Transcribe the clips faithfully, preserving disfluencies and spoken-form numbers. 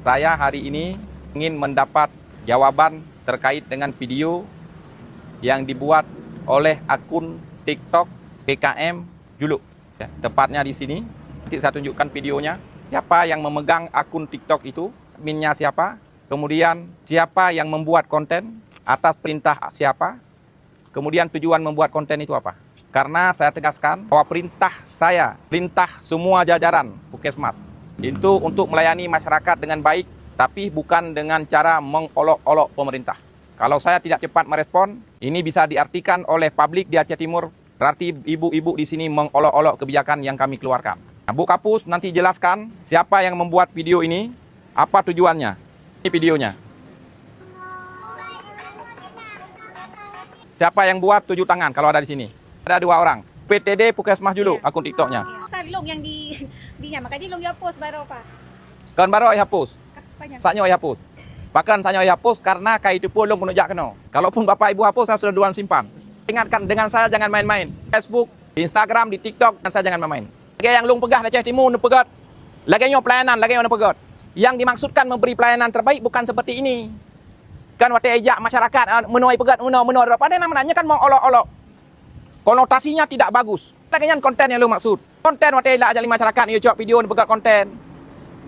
Saya hari ini ingin mendapat jawaban terkait dengan video yang dibuat oleh akun TikTok P K M Juluk. Ya, tepatnya di sini. Nanti saya tunjukkan videonya. Siapa yang memegang akun TikTok itu? Adminnya siapa? Kemudian siapa yang membuat konten? Atas perintah siapa? Kemudian tujuan membuat konten itu apa? Karena saya tegaskan bahwa perintah saya, perintah semua jajaran Puskesmas, itu untuk melayani masyarakat dengan baik, tapi bukan dengan cara mengolok-olok pemerintah. Kalau saya tidak cepat merespon, ini bisa diartikan oleh publik di Aceh Timur, berarti ibu-ibu di sini mengolok-olok kebijakan yang kami keluarkan. Nah, Bu Kapus nanti jelaskan siapa yang membuat video ini, apa tujuannya. Ini videonya. Siapa yang buat, tuju tangan kalau ada di sini. Ada dua orang. P T D Puskesmas Juluk, akun TikToknya. Sa long yang di di nya, makanya long ya post baru apa? Kan baru ai hapus. Banyak. Saknyoe ai hapus. Bahkan saknyoe ai hapus karena kai itu pun long keuneuk jak keunoe. Kalaupun bapak ibu hapus, saya sudah duluan simpan. Ingatkan, dengan saya jangan main-main. Facebook, di Instagram, di TikTok, dengan saya jangan main-main. Lagèe nyang long peugah Aceh Timur neupeugöt. Lagèe nyoe pelayanan, lagèe nyoe neupeugöt. Yang dimaksudkan memberi pelayanan terbaik bukan seperti ini. Kan watèe ijak masyarakat, ah, meunoe ipeugöt, meunoe, meunoe, padahai nama nyan kan meuolok-olok. Konotasinya tidak bagus. Lagèe nyan konten nyang lôn maksud. Konten watèe ilak jali masyarakat, yue cok video neupeugöt konten.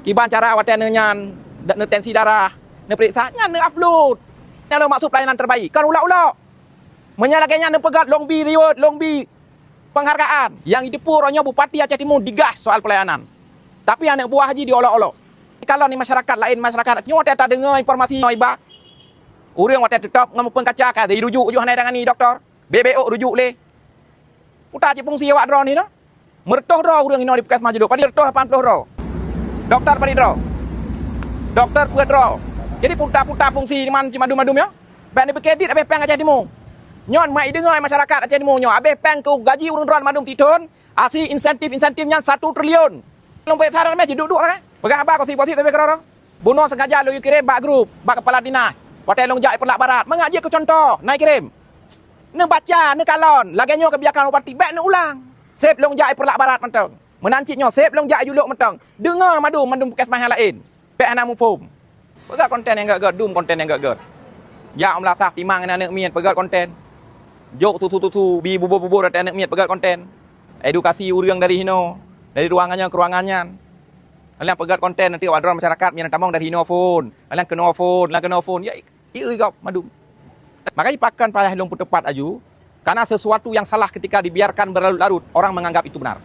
Kiban cara watèe neunyan, neutensi darah, neuperiksa, nyan neu-upload. Nyang lôn maksud pelayanan terbaik, kan ulok-ulok. Meunyo lagèe nyan neupeugöt long bi reward, long bi penghargaan. Nyang jiteupeu uroe nyoe Bupati Aceh Timur digah soal pelayanan. Tapi aneuk buah jih diolok-olok. Kalau ni masyarakat laén, masyarakat nyoe watèe tadeungoe informasi iba, ureueng watèe teutap ngon mupeung kaca ka jirujuk, ujoe hana tangani doktor. Bèk-bèk ôk rujuk lé. Puta cit fungsi awak droe ni noh. Meureutoh droe ureueng inoe di Puskesmas Juluk. Padit reutôh lapan ploh droe. Doktor padit droe. Doktor peuet droe. Jadi puta-puta fungsi man cit mandum-mandum nyoe. Bèk neupike dit abéh péng Aceh Timur. Nyoe mak ideungoe masyarakat Aceh Timur nyoe. Abéh péng keu gaji ureueng droe mandum tithon, asi insentif-insentif nyan satu triliun. Lôn peuriksa dah meh jiduek-duek lah. Peugah haba gosip-gosip tapi keudroe. Bunoe sengaja lôn kirém bak grup, bak kepala dinas. Watèe lôn jak Peureulak Barat, mangat jeuet keu cuntoh, na ikirém. Neubaca, neukalon, lagèe nyoe keubijakan bupati, bèk neuulang. Seb lôn jak Peureulak Barat mantong. Meunan cit nyoe, seb lôn jak Juluk mantong. Deungoe mandum, mandum Puskesmas nyang laén. Bèk hana muphom. Peugöt konten nyang göt-göt, dum konten nyang göt-göt. Jak u meulasah timang ngon aneuk miet peugöt konten. Jok tusu-tusu, bi bubur-bubur ateueh aneuk miet peugöt konten. Edukasi ureueng dari hinoe, dari ruangan nyan keu ruangan nyan. Alang peugöt konten nanti awak droe masyarakat nyang tamong dari hinoe phon. Alang keunoe phon, alang keunoe phon. Ya, ieu gob mandum. Makanya pakon payah lôn peuteupat aju, karena sesuatu yang salah ketika dibiarkan berlarut-larut, orang menganggap itu benar.